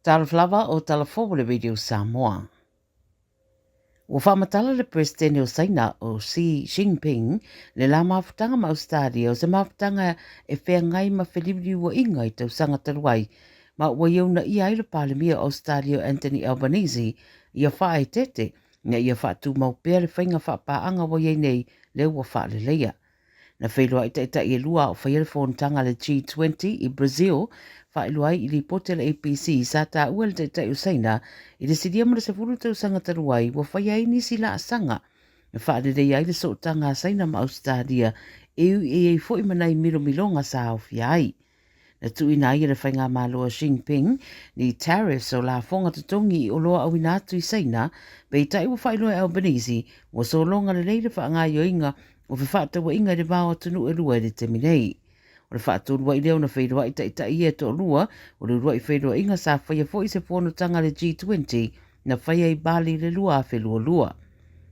Talofa lava o tala fou o le Radio Samoa. Ua faamatala le Peresetene o Saina o Xi Jinping le la mafutaga ma Ausetalia o se mafutaga e feagai ma feliuliuaiga i tausaga talu ai ma ua ia uunaia ai le Palemia o Ausetalia o Anthony Albanese ia faaeteete ina ia faatumau pea le faiga faapaaga ua i ai nei lea ua faaleleia. Na feiloai taitai e lua a o faia le fonotaga a le G20 i Brazil, faailoa ai i lipoti a le ABC sa taua e le taitai o Saina i le silia ma le 10 tausaga talu ai ua faia ai nisi laasaga e faaleleia ai le sootaga a Saina ma Ausetalia e ui e i ai foi ma nai milomiloga sa aofia ai. Na tuuina ai e le faigamalo a Xi Jinping ni tariffs o lafoga totogi i oloa auina atu i Saina, peitai ua faailoa e Albanese ua sologa lelei le faagaoioiga o fefaatauaiga i le va o atunuu e lua i le taimi nei. O le faatolu ai lea ona feiloai taitai ia e toalua, o le uluai feiloaiga sa faia foi i se fonotaga a le G20 na faia i Bali i le 2022.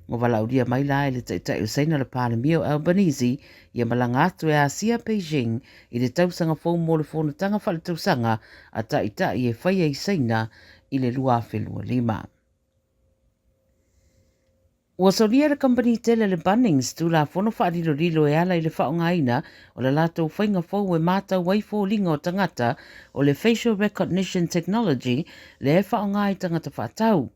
Ua valaaulia mai la e le Taitai o Saina le Palemia o Albanese ia malaga atu e asia Beijing i le tausaga fou mo le fonotaga faaletausaga a Taitai e faia i Saina i le 2025. Ua solia e le kamupani tele le Bunnings tulafono faalilolilo e ala i le faaaogaina o le latou faiga fou e matau ai foliga o tagata o le Facial Recognition Technology lea e faaaoga i tagata faatau.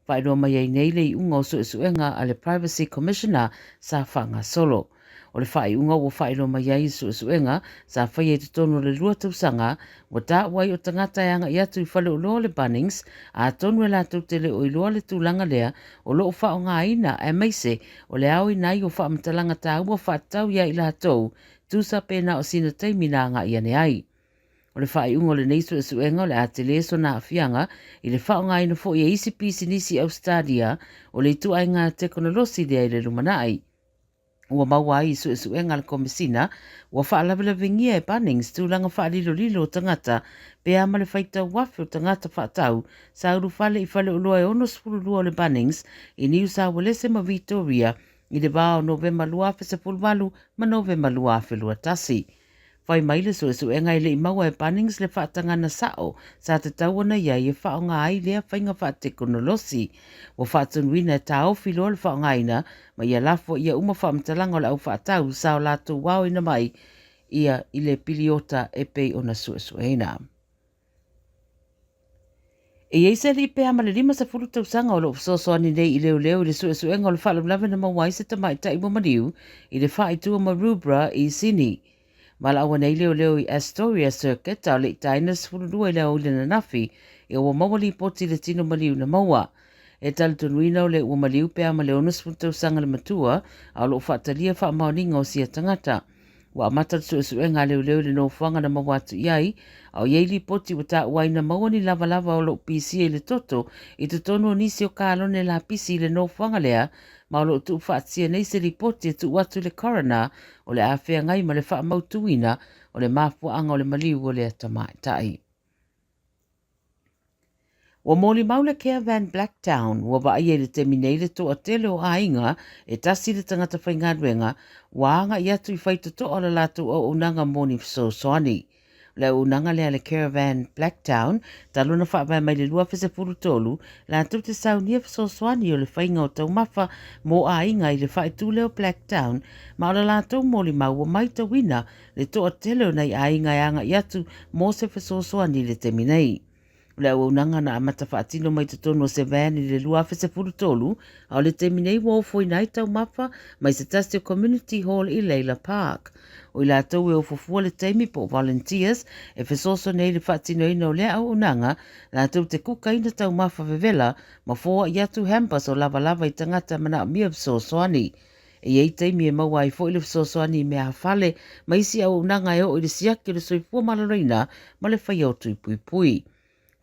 Faailoa mai ai nei le iuga o suesuega a le Privacy Commissioner sa faagasolo. O le faaiuga ua faailoa mai ai i suesuega sa faia i totonu o le lua tausaga, ua taua ai o tagata e agai atu i faleoloa o le Bunnings, atonu e latou te le o iloa le tulaga lea o lo o faaaogaina aemaise o le aoina ai o faamatalaga taua faatatau ia i latou, tusa pe na o sina taimi na agai ane ai. O le faaiuga o lenei suesuega o le a tele sona aafiaga i le faaaogaina foi e isi pisinisi i Ausetalia o le ituaiga tekonolosi lea i le lumanai. Ua maua ai i suesuega a le Komesina, ua faalavelavegia e Bunnings tulaga faalilolilo o tagata pe a ma le faitau afe o tagata faatau sa ulufale i faleoloa e 62 o le Bunnings i Niu Sauelese ma Vitoria i le va o Novema 2018 ma Novema 2021. Fai mai le suesuega e le i maua e Bunnings le faatagana sa'o sa tatau ona i ai e faaaoga ai lea faiga faatekonolosi. Ua faatonuina e taofi loa le faaaogaina ma ia lafo ia uma faamatalaga o le au faatau sa o latou aoina mai ia i le piliota e pei ona suesueina. E i ai se alii pea ma le 50 tausaga o lo o fesoasoani nei i leoleo i le suesuega o le faalavelave na maua ai se tamaitai ua maliu i le faaitua Maroubra i Sydney. Valaau nei leoleo i Astoria Circuit a o le i taina le 12 i le aoauli ananafi ina ua maua lipoti i le tino maliu na maua. E talitonuina o le ua maliu pe a ma le 60 tausaga le matua a o lo o faatalia faamaoniga o sia tagata. Ua amata le suesuega a leoleo i le nofoaga na maua atu i ai, a o i ai lipoti ua taua ai na maua ni lavalava o lo o pisia i le toto i totonu o nisi o kalone lapisi i le nofoaga lea, ma o lo o tuufaatia nei se lipoti e tuu atu i le coroner o le a feagai ma le faamautuina o le mafuaaga o le maliu o lea tamaitai. Ua molimau le Caravan Blacktown ua vaaia i le taimi nei le toatele o aiga e tasi le tagata faigaluega ua agai atu i faitotoa o le latou auaunaga mo ni fesoasoani. O le auaunaga lea a le Caravan Blacktown talu ona faavae mai le 2013, latou te saunia fesoasoani o le faiga o taumafa mo aiga i le faaitu lea o Blacktown, ma o le latou molimau ua maitauina le toatele o nai aiga e agai atu mo se fesoasoani i le taimi nei. O le auaunaga na amata faatino mai totonu o se van i le 2013, a o le taimi nei ua ofoina ai taumafa mai se tasi o Community Hall i Layla Park. O i latou e ofo fua le taimi po o volunteers e fesoasoani ai i le faatinoina o lea auaunaga, latou te kukaina taumafa vevela ma foai atu hampers o lavalava i tagata manaomia fesoasoani. E i ai taimi e maua ai foi le fesoasoani i meaafale ma isi auaunaga e oo i le siaki o le soifua maloloina ma le faia o tui puipui.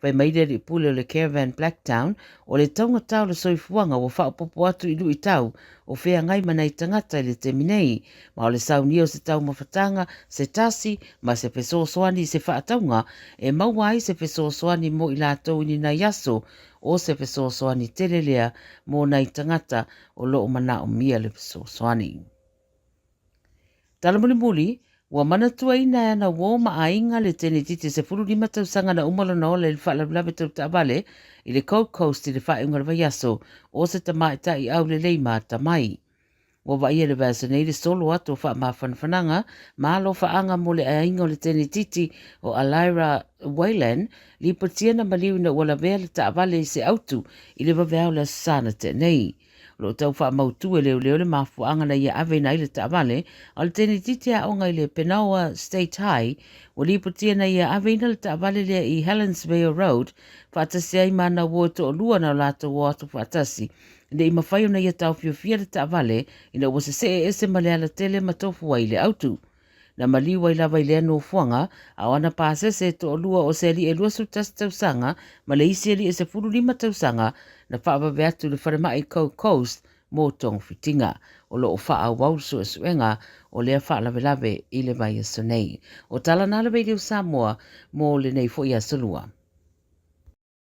Fai mai le alii pule o le Caravan Blacktown, o le taugata o le soifuaga ua faaopoopo atu i luitau o feagai ma nai tagata i le taimi nei, ma o le saunia o se taumafataga, se tasi, ma se fesoasoani i se faatauga e maua ai se fesoasoani mo i latou i ni nai aso, o se fesoasoani tele lea mo nai tagata o lo o manaomia le fesoasoani. Tala mulimuli, Ua manatuaina e ana uō ma aiga le tenetiti 15 tausaga na uma lona ola i le faalavelave tau taavale i le Gold Coast i le faaiuga o le vaiaso o se tamaitai aulelei ma atamai. Ua vaaia i le vaiaso nei le solo atu o faamafanafanaga ma alofaaga mo le aiga o le tenetiti o Alaira Wayland, lipotia na maliu ina ua lavea le taavale i se autu i le vaveao o le Aso Sa na tea nei. O lo o tau faamautu e leoleo le mafuaaga na ia aveina ai le taavale, a o le tenetiti aoga i le Penowa State High, ua lipotia na ia aveina le taavale lea i Helensvale Road faatasi ai ma ana uo e toalua na o latou o atu faatasi ne i mafai ona ia taofiofia le taavale ina ua sesee ese ma le alatele ma tofu ai le autu. Na maliu ai lava i lea nofoaga, a o ana pasese e toalua o se alii e 21 tausaga ma le isi alii e 15 tausaga na faavave atu i le falemai Gold Coast mo togafitiga. O lo o faaauau le suesuega o lea faalavelave i le vaiaso nei. O tala na le Radio Samoa mo lenei foi aso lua.